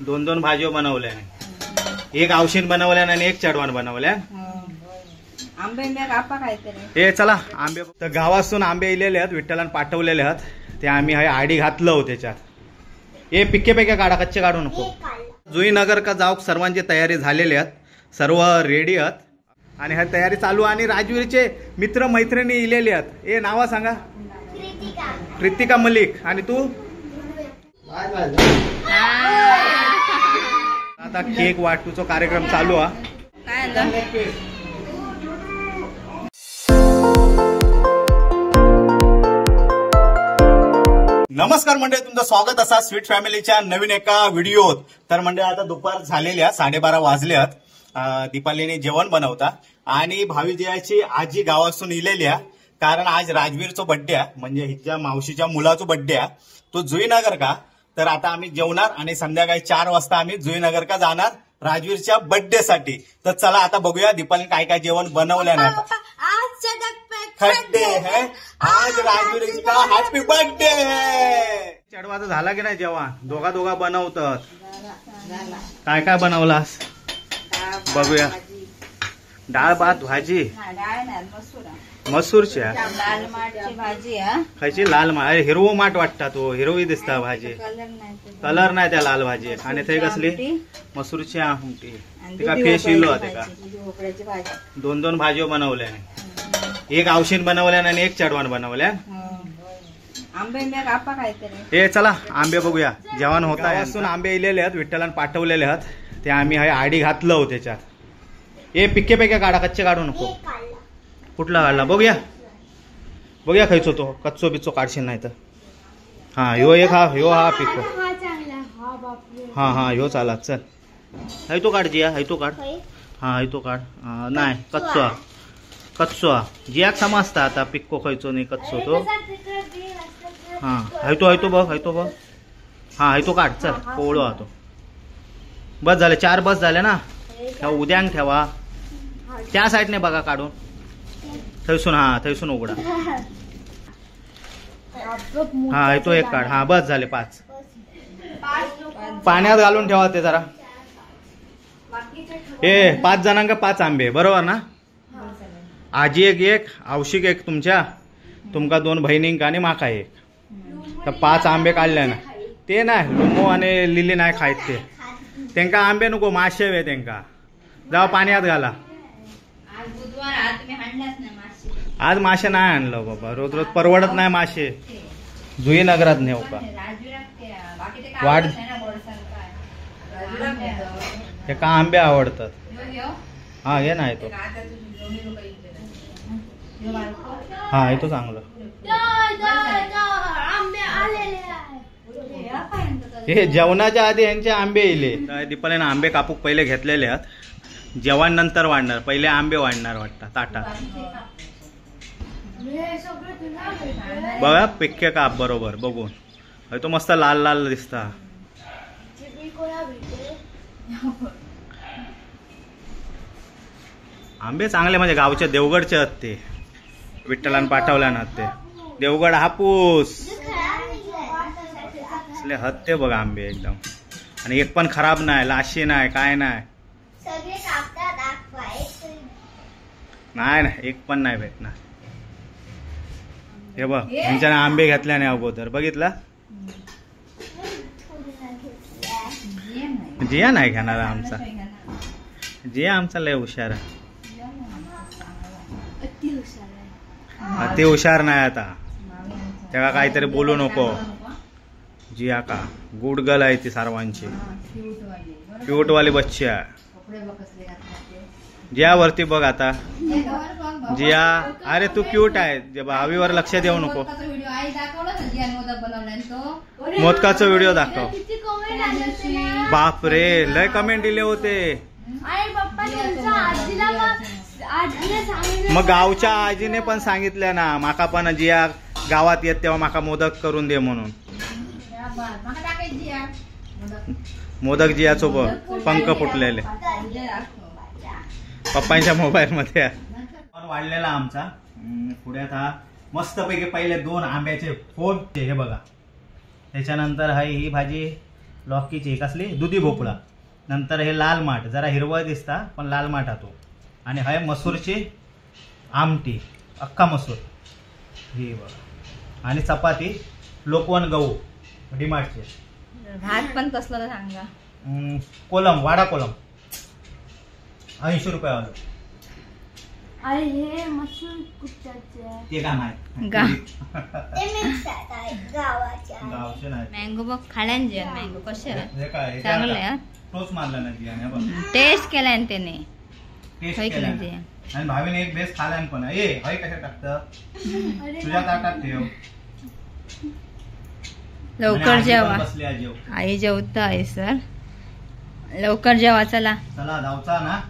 दोन दोन भाज्यो बनवल्या, एक आवशीन बनवल्या आणि एक चढवान बनवल्या। आंबे काहीतरी हे चला आंबे तर गावासून आंबे इलेले आहेत, विठ्ठलान पाठवलेले आहेत, ते आम्ही हे आडी घातलं हो त्याच्यात। हे पिके पिके काढा, कच्चे काढू नको। जुईनगर का जाऊक सर्वांची तयारी झालेली आहेत, सर्व रेडी आहेत आणि ह्या तयारी चालू। आणि राजवीरचे मित्र मैत्रिणी इलेले आहेत। ए नावा सांगा। कृतिका मलिक। आणि तू? आता केक वाटूचो कार्यक्रम चालू हा। नमस्कार मंडळी, तुमचं स्वागत असा स्वीट फॅमिलीच्या नवीन एका व्हिडिओत। तर मंडळी आता दुपार झालेली आहे, 12:30 वाजले आहेत। दीपालीने जेवण बनवता आणि भावीजयाची आजी गावासून इलेली आहे, कारण आज राजवीरचो बड्डे आहे, म्हणजे हिच्या मावशीच्या मुलाचो बड्डे आहे, तो जुईनगर का। तर आता आम्ही जेवणार आणि संध्याकाळी 4 वाजता आम्ही जुईनगर का जाणार राजवीरच्या बड्डे साठी। तर चला आता बघूया दीपालीने काय काय जेवण बनवलं ना। खड्डे है आज राजवीर का हॅपी बर्थडे है। चढवाचा झाला की नाही जेवण? दोघा दोघा बनवतात। काय काय बनवलास बघूया। डाळ भात भाजी, मसूरच्या खायची लाल माठ, हिरवो माठ वाटता तो, हिरवी दिसता भाजी, कलर नाही त्या लाल भाजी। आणि ते कसली मसूरची आमटी, तिका फेश इलो का। दोन दोन भाज्यो बनवल्या, एक आवशीन बनवल्या आणि एक चढवान बनवल्या। आंबे काहीतरी हे चला आंबे बघूया। जेवण होता असून आंबे इलेले आहेत, विठ्ठलान पाठवलेले आहेत, ते आम्ही हे आडी घातलं हो त्याच्यात। ए पिके पिके काढा, कच्चे काढू नको। कुठला काढला बघूया, बघूया खायचो तो कच्चो बिच्चो काढशील नाही तर। हा ह्यो एक, हा ह्यो, हा पिको, हा हा ह्यो चाला। चल हाय तो काढ जिया, हाय तो काढ, हा हाय तो काढ। नाही कच्चो हा, कच्चो हा जियाक समजता आता पिक्को खायचो नाही कच्चो तो। हा हाय तो, हाय तो बघ, हाय तो बघ, हा हाय तो काढ। चल कोवळो हा तो, बस झाले 4 बस झाले ना। ठेवा उद्यांक ठेवा त्या साईडने बघा काढून, थैसून, हा थैसून उघडा। हा तो एक काढ, हा बस झाले 5। पाण्यात घालून ठेवा ते जरा। ए 5 जणांका 5 आंबे बरोबर ना? आजी एक एक, आवशिक एक, तुमच्या तुमका 2 बहिणींका आणि माका एक। तर 5 आंबे काढले ना ते नाही, लुमो आणि लिली नाही खायत ते, त्यांका आंबे नको माशे वे त्यांका। जावा पाण्यात घाला। आज मासे नाही आणलं बाबा, रोज रोज परवडत नाही मासे। जुईनगरात नेऊ का वाट, ते का आंबे आवडतात। हा हे नाही तो, हा हे तो चांगलं। हे जेवणाच्या आधी यांचे आंबे येले। दीपालीने आंबे कापूक पहिले घेतलेले आहेत, जेवण नंतर वाढणार, पहिले आंबे वाढणार वाटतं ताटात। बघा पिक्के काप बरोबर बघून, तो मस्त लाल लाल दिसता। आंबे चांगले म्हणजे गावचे देवगडचे आहेत ते, विठ्ठलान पाठवल्या ना ते देवगड हापूस असले हत ते बघा आंबे एकदम, आणि एक पण खराब नाही, लाशी नाही, काय नाही, नाही नाही एक पण नाही भेटणार। हे बघ यांच्याने आंबे घेतले नाही अगोदर, बघितला? जिया नाही घेणार आमचा, जिया आमचा लय हुशार आहे, अति हुशार नाही आता, त्याला काहीतरी बोलू नको। जिया का गुड गर्ल आहे ती, सर्वांची क्यूट वाली बच्ची आहे। जिया वरती बघ आता जिया, अरे तू क्यूट आहे, भावीवर लक्ष देऊ नको। मोदकाचा व्हिडिओ दाखव। बाप रे लय कमेंट दिले होते। मग गावच्या आजीने पण सांगितलं ना माका पण, जिया गावात येत तेव्हा माका मोदक करून दे म्हणून। मोदक जियाचो बघ पंख फुटलेले पप्पांच्या मोबाईल मध्ये वाढलेला आमचा। पुढे आता मस्तपैकी पहिले 2 आंब्याचे फोड हे बघा, त्याच्यानंतर हाय ही भाजी लॉकीची कसली दुधी भोपळा, नंतर हे लाल माठ, जरा हिरवळ दिसता पण लाल माठ हा तो. आणि हय मसूरची आमटी, अख्खा मसूर ही बघा. आणि चपाती लोकवन गहू डीमार्टचे. भात पण कसला सांगा. कोलम, वाडा कोलम 80 रुपये वाला. अरे हे मसूर कुठचे? ते काय माहित, ते मिक्स आहे गावाचे. गावचे नाही. मँगो बघ खाल्यान जे मँगो कसे काय चांगले आहे. तोच मारला ना जियाने, बघ टेस्ट केलाय त्याने, टेस्ट केला. आणि भावीने एक बेस खाल्यान पण. ए हय कशा टाकतं तुझ्या ताटात ठेव. लवकर जेवा, आई जेवता आहे सर, लवकर जेवा. चला चला धावचा ना,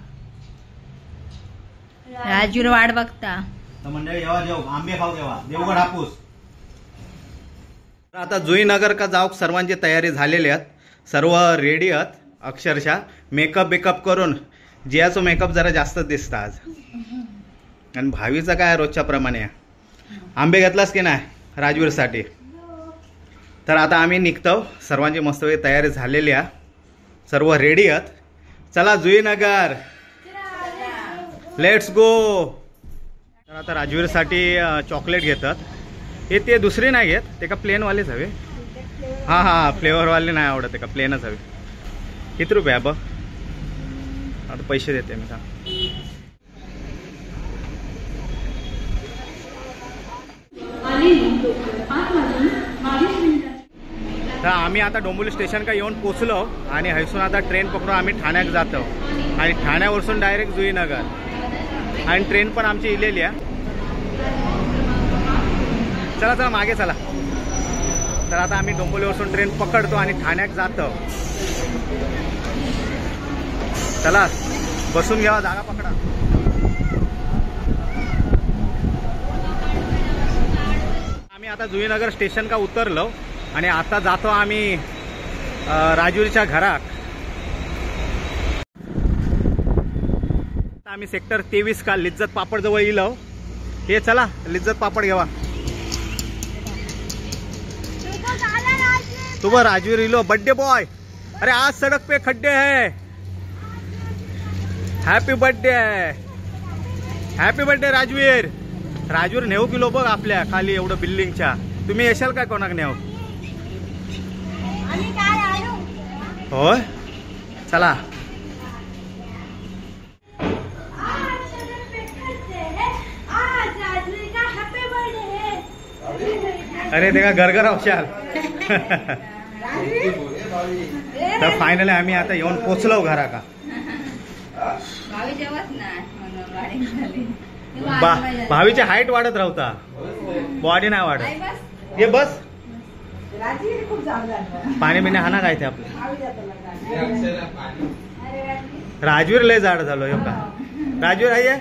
राजूर वाट बघता. तर मंडळी जेव्हा जेव आंबे खाऊ जेव्हा देवगड हापूस. आता जुईनगर का जाऊक सर्वांची तयारी झालेली आहेत, सर्व रेडी आहेत अक्षरशः. मेकअप बेकअप करून जियाचो मेकअप जरा जास्तच दिसता आज. आणि भावीचा काय रोजच्या प्रमाणे. आंबे घेतलास की नाही राजवीरसाठी? तर आता आम्ही निघतो, सर्वांची मस्तपैकी तयारी झालेली आहे, सर्व रेडी आहेत. चला जुईनगर, let's go. तर आता राजवीरसाठी चॉकलेट घेतात. हे ते दुसरे नाही घेत, ते का प्लेनवालेच हवे. हां हां फ्लेवरवाले नाही आवडत, ते का प्लेनच हवे. किती रुपये बघ, आता पैसे देते मी का. तर आम्ही आता डोंबिवली स्टेशन का येऊन पोचलो आणि हैसून आता ट्रेन पकडून आम्ही ठाण्यात जातो आणि ठाण्यावरून डायरेक्ट जुईनगर. आणि ट्रेन पण आमची इलेली आहे. चला चला मागे चला. तर आता आम्ही डोंबिवलीवरून ट्रेन पकडतो आणि ठाण्यात जातो. चला बसून घ्या, जागा पकडा. आम्ही आता जुईनगर स्टेशन का उतरलो आणि आता जातो आम्ही राजूरच्या घरात. आम्ही सेक्टर 23 का लिज्जत पापड जवळ येलो. हे चला लिज्जत पापड घेवा. तू बर राजवीर इलो, बर्थडे बॉय. अरे आज सड़क पे खड्डे है. Happy birthday, happy birthday Rajveer. Rajveer नेऊ किलो बघ आपल्या खाली एवढं बिल्डिंगच्या. तुम्ही येशाल काय कोणाक नेऊ? होय चला. अरे ते का गरगर अवशाल. तर फायनली आम्ही आता येऊन पोचलो घरा का. भावीची हाईट वाढत राहता, बॉडी नाही वाढत. ये बस पाणी बिणी हा ना काय ते आपलं. राजवीर लय जाड झालो यो का. राजवीर आई आहे.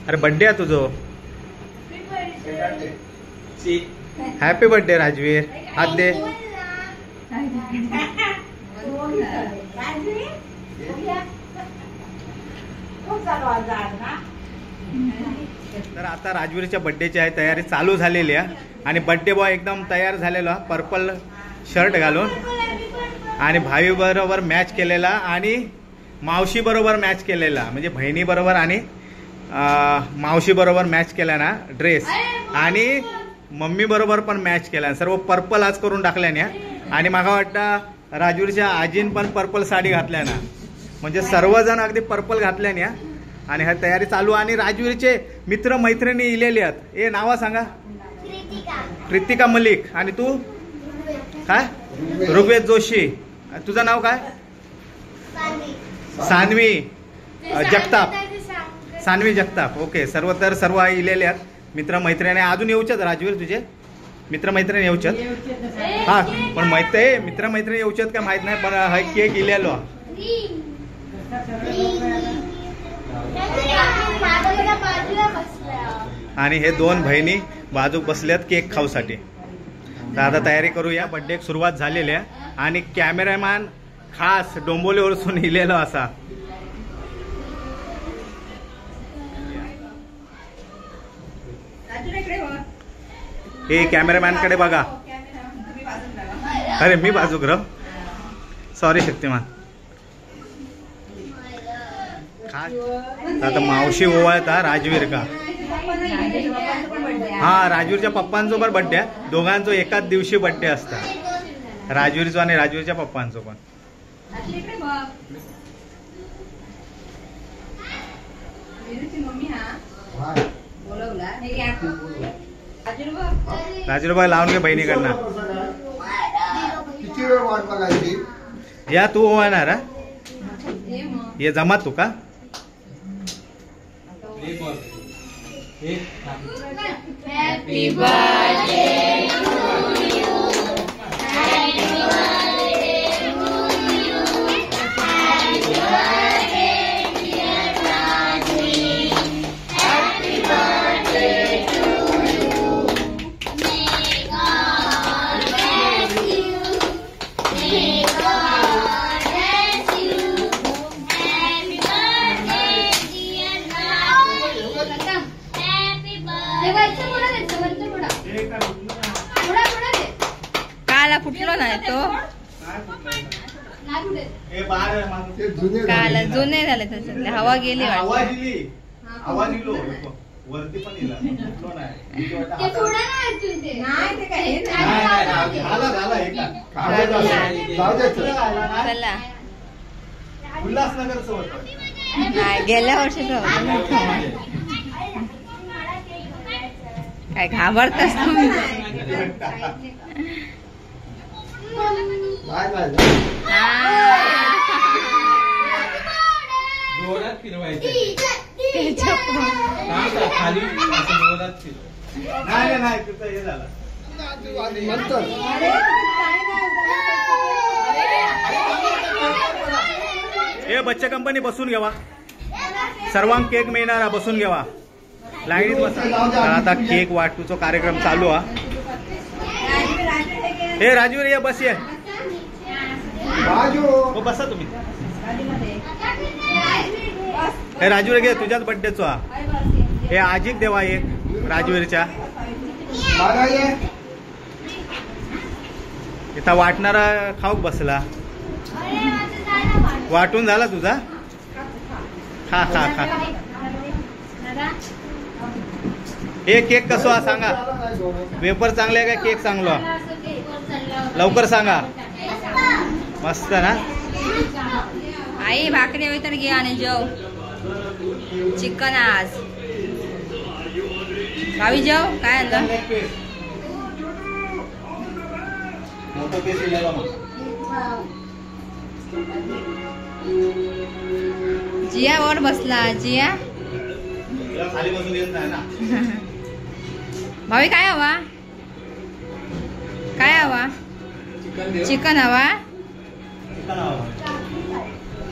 अरे बर्थडे आहे तुझो. Happy birthday Rajveer. हात दे. तर आता राजवीरच्या बर्थडेची आहे तयारी चालू झालेली आहे आणि बर्थडे बॉय एकदम तयार झालेला, पर्पल शर्ट घालून आणि भावी बरोबर मॅच केलेला आणि मावशी बरोबर मॅच केलेला, म्हणजे बहिणी बरोबर आणि मावशी बरोबर मॅच केला ना ड्रेस, आणि मम्मी बरोबर पण मॅच केला. सर्व पर्पल आज करून टाकल्या ना. आणि मागा वाटतं राजवीरच्या आजीन पण पर्पल साडी घातल्या ना, म्हणजे सर्वजण अगदी पर्पल घातल्या ना. आणि ह्या तयारी चालू. आणि राजवीरचे मित्र मैत्रिणी इलेले आहेत. ए नावा सांगा. कृतिका मलिक. आणि तू काय? ऋग्वेद जोशी. तुझं नाव काय? सानवी जगताप. सानवी जगताप. ओके. सर्व तर सर्व इलेले आहेत मित्र मैत्रिणी. अजून येऊच्यात राजवीर तुझे मित्र मैत्रिणी येऊच्यात? हा पण माहित आहे मित्र मैत्रिणी येऊच्यात काय माहित नाही, पण हा केक इलेलो. आणि हे दोन बहिणी बाजूक बसल्यात केक खाऊसाठी. तर आता तयारी करूया. बर्थडे सुरुवात झालेली आहे आणि कॅमेरामॅन खास डोंबिवलीवरून इलेलो असा. हे कॅमेरामॅन कडे बघा. अरे मी बाजूक राव, सॉरी शक्तिमान. आता मावशी ओवाळता राजवीर का. हा राजवीरच्या पप्पांचो पण बड्डे आहे, दोघांचो एकाच दिवशी बड्डे असतात, राजवीरचो आणि राजवीरच्या पप्पांचो पण. राजवीर बाय लावून घे बहिणीकडनं. या तू ओवाळणार ये जमा तू का. Happy birthday to you. Happy birthday to you. Happy birthday dear Rajveer. Happy birthday to you. May God bless you. May God bless you. Happy birthday dear Rajveer. Happy birthday. काला फुटलो नाही तो, काला जुने झाले त्याच्यातले, हवा गेली चला. नाही गेल्या वर्षीच काय घाबरतास तुम्ही. हे बच्चे कंपनी बसून घ्यावा, सर्वांक केक मिळणार, बसून घ्यावा, लाईनीत बसा. आता केक वाटूचो कार्यक्रम चालू हा. हे राजवीर ये बस ये, हो बसा तुम्ही. हे राजवीर घे तुझ्याच बड्डेचो हा. हे आजीक देवा एक राजवीरच्या. इथं वाटणारा खाऊक बसला. वाटून झाला तुझा? खा खा खा. हे केक कसो हा सांगा, वेपर चांगले आहे का केक चांगला? लवकर सांगा. मस्त ना. आई भाकरी हवी तर घे आणि जेव. चिकन आज भावी जेव. काय आणलं? जिया वर बसला. जिया खाली बसून येत नाही ना. भावी काय हवा? काय हवा? चिकन हवा?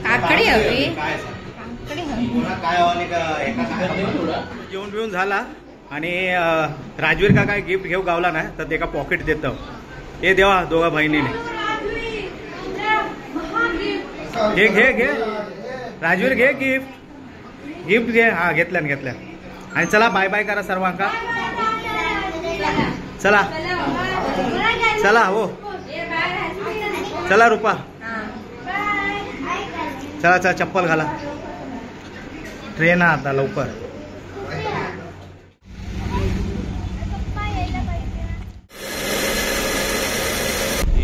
काकडी हवी? काकडी हवी. जेवण बिवून झाला आणि राजवीर का काय गिफ्ट घेऊ गावला नाही तर ते का पॉकेट देतं. हे देवा दोघा बहिणीने. घे घे घे राजवीर घे गिफ्ट, गिफ्ट घे. हा घेतल्या घेतल्या. आणि चला बाय बाय करा सर्वांका. चला चला हो चला रुपा चला चला चप्पल घाला. ट्रेन आता लवकर.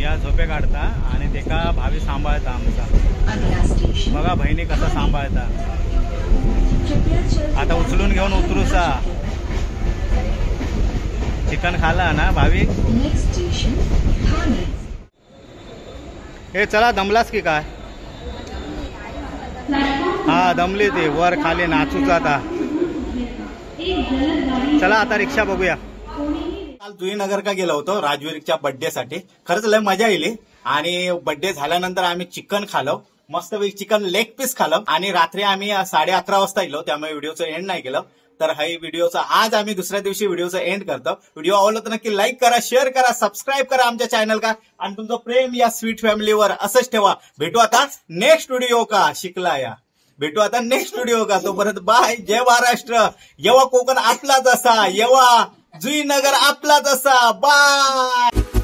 या झोपे काढता आणि तेका भावी सांभाळता आमचा. बघा बहिणी कसा सांभाळता. आता उचलून घेऊन उतरूसा. चिकन खाला ना भावी? हे चला दमलास की काय? हा दमली ते वर खाली नाचूच आता. चला आता रिक्षा बघूया. काल जुईनगर का गेलो होतो राजवीरच्या बर्थडे साठी. खरंच लय मजा येईल. आणि बर्थडे झाल्यानंतर आम्ही चिकन खालो, मस्त चिकन लेग पीस खालो. आणि रात्री आम्ही 11:30 वाजता गेलो, त्यामुळे व्हिडिओचं एंड नाही केलं. तर हा व्हिडिओचा आज आम्ही दुसऱ्या दिवशी व्हिडिओचा एंड करतो. व्हिडिओ आवडला तर नक्की लाईक करा, शेअर करा, सबस्क्राईब करा आमच्या चॅनल का. आणि तुमचं प्रेम या स्वीट फॅमिलीवर असंच ठेवा. भेटू आता नेक्स्ट व्हिडिओ का शिकला या. भेटू आता नेक्स्ट व्हिडिओ का. तोपर्यंत बाय. जय महाराष्ट्र. येवा कोकण आपलाच असा, येवा जुईनगर आपलाच असा. बाय.